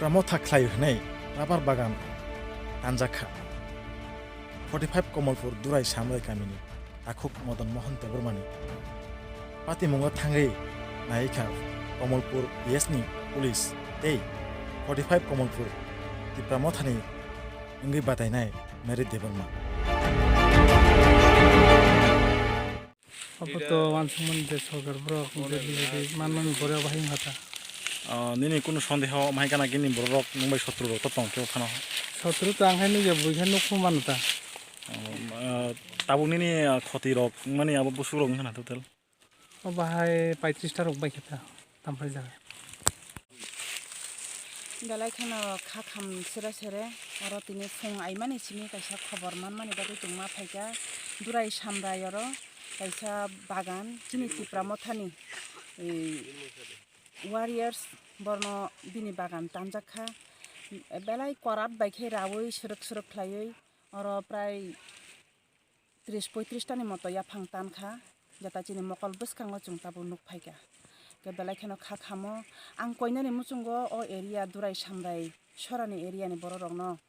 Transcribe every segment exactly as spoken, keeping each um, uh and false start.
Motha khlai hwnwi rubber bagan tanjak kha. Forty five Komolpur Durai Samrai kamini takhuk Madan Mohan Debbarmani patimungo thangwi nai kha Komolpur P S ni police tei forty five Komolpur Tipra Mothani wngwi batainai Mary Debbarma. Obo to wansukmani je sorkar borok je B J P manmani borok bahai wngkha ta. Ah, nini kunu sondeho mai gana gini borok nwng bai sotru rok to tong khe phano. Sotru to ang hai nugya bui khe nukhu mano ta. Oh, ah, tabuk nini, ah, khoti rok mani abo busuk rok wngkha na total. O bahai paitris ta rok bai khe ta. Tamphai jaga. Belai kheno kha kham sere sere, oro tini phung aimani simi kaisa khobor manmani bagwi chwng ma phaikha Durai Samrai oro kaisa bagan chini Tipra Mothani, ei, warriors borno bini bagan tanjak kha, belai korat bai khe raui srwk srwk khlaiwi oro prai tris poitris tani moto yaphang tan kha, jeta chini mokol bwskango chwng tabuk nuk phaikha. Khe belai kheno kha khamo, ang koinani muchungo o area Durai Samrai Sorani area ni borok rokno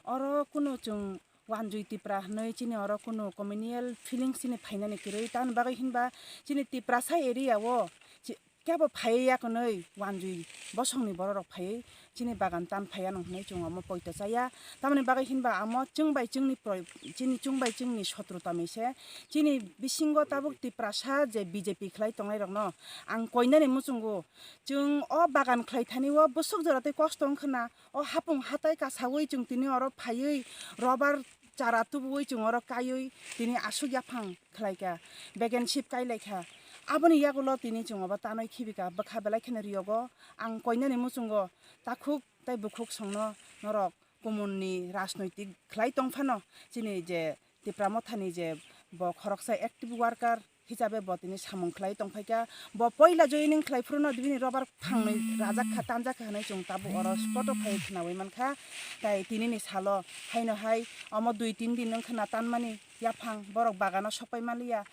oro kunu chwng wanjui Tipra hwnwi chini oro kunu communal feelings chini phainani kwrwi, tamoni bagwi hinba chini Tiprasa area o chi-, kebo phaiwi yakonwi wanjui bosongni bororok phaiwi chini bagan tan phaiya nung hinwi chwng omo poito chaya. Tamoni bagwi hinba amo chwng bai chwngni pro-, chini chwng bai chwngni sotru tongwi se chini bisingo tabuk Tiprasa je B J P khlai tongnairokno ang koinani muchungo chwng o bagan khlai thani o bwswk jora tei kosto wngkha na o hapung hatai kasaui chwng tini oro phaiwi rubber chara tubuui chwng oro kaiwi tini aswk yaphang khlaikha, begen sip kailaikha. Aboni yagulo tini chwng obo tanwi khibika bwkha belai kheno riyogo. Ang koinani muchungo takhuk tei bukhuk songno norok kumunni rajnoitik khlai tongphano chini je Tipra Mothani je bo khoroksa active worker hisabe bo tini samung khlai tongphaikha. Bo poila joining khlai phuru no bini rubber phangnwi rajak kha, tanjak kha hwnwi chwng tabuk oro spot o phai khnaui mankha. Tai tinini salo haino hai omo dui tin din wngkha na tanmani yaphang borok bagano sokpai manliya.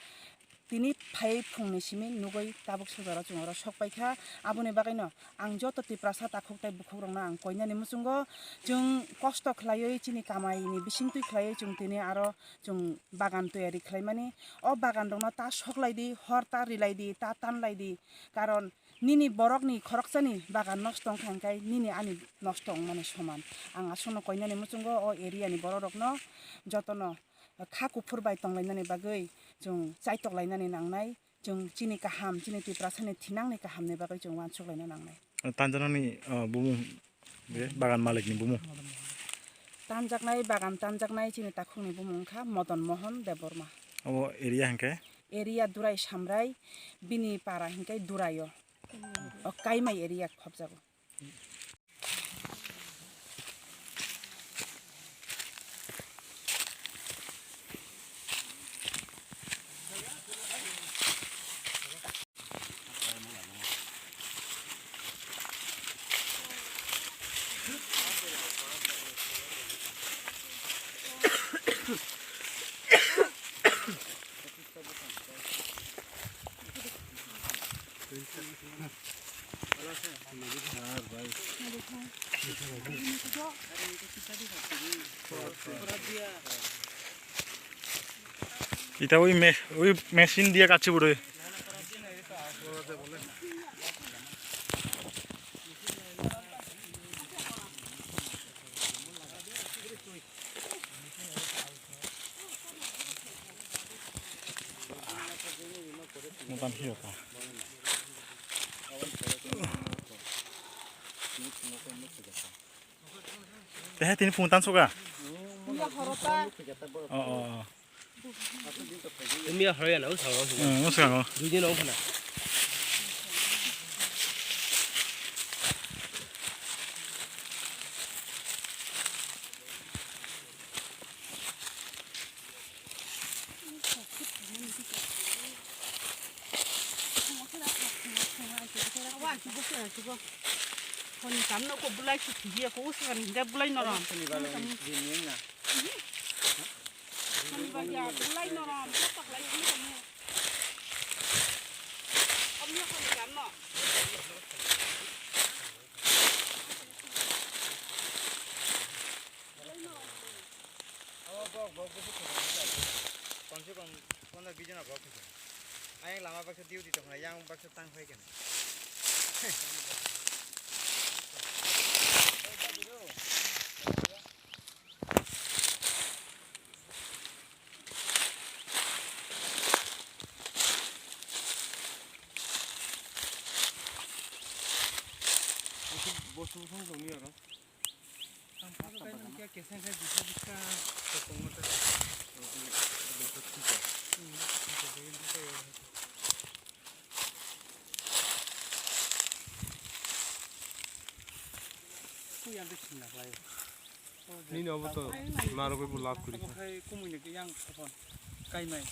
Tini phai phungni simi nugui tabuk sujaro chwng oro sokpaikha. Aboni bagwino ang joto Tiprasa takhuk tei bukhukrokno ang koinani muchungo chwng kosto khlaiwi chini kamaini bisingtwi khlaiwi chwng tini aro chwng bagan toyari khlaimani. O bagan rokno ta soklaidi, hor ta rilaidi, ta tanlaidi, karon nini borokni khoroksani bagan nosto wngkha hwnkhe nini ani nosto wngmani soman. Ang aswkno koinani muchungo o area ni borok rokno jotono kha kuphur bai tonglainani bagwi chwng chaitok lainani nangnai, chwng chini kaham, chini Tiprasani thinangni kahamni bagwi chwng uansuk laina nangnai. Tanjaknani, ah, bumung Be bagan malikni bumung. Tanjaknai, bagan tanjaknai chini takhukni bumung wngkha Madan Mohan Debbarma. Abo area hwnkhe? Area Durai Samrai, bini para hwnkhe Duraio. O Kaimai area khopjago. Ita ui me-, ui machine dia kachi buri. Motan hiyo ka. Tehe tini phung tan suka. Iya, horota. Oh, oh, oh. Miya horoya na, usang, usang. Hmm, usang, oh. Dui din ong khana. Honi kam no ko bulai su thiye ko usang ni ga bulai norom. Sonibar ya, bulai norom, joto khlai sini kamu. Omnya kau ni kan no. Baksa duty tong yang baksa tang phai kena. Bosu bosu tong ni oro. Ang pha ka kainang kya keseng khai bisa bisa. Kosong mata. Nini obo to narwgwi bo lab kwrwi kha. Obo khai kumui ni yang sapan kaimai.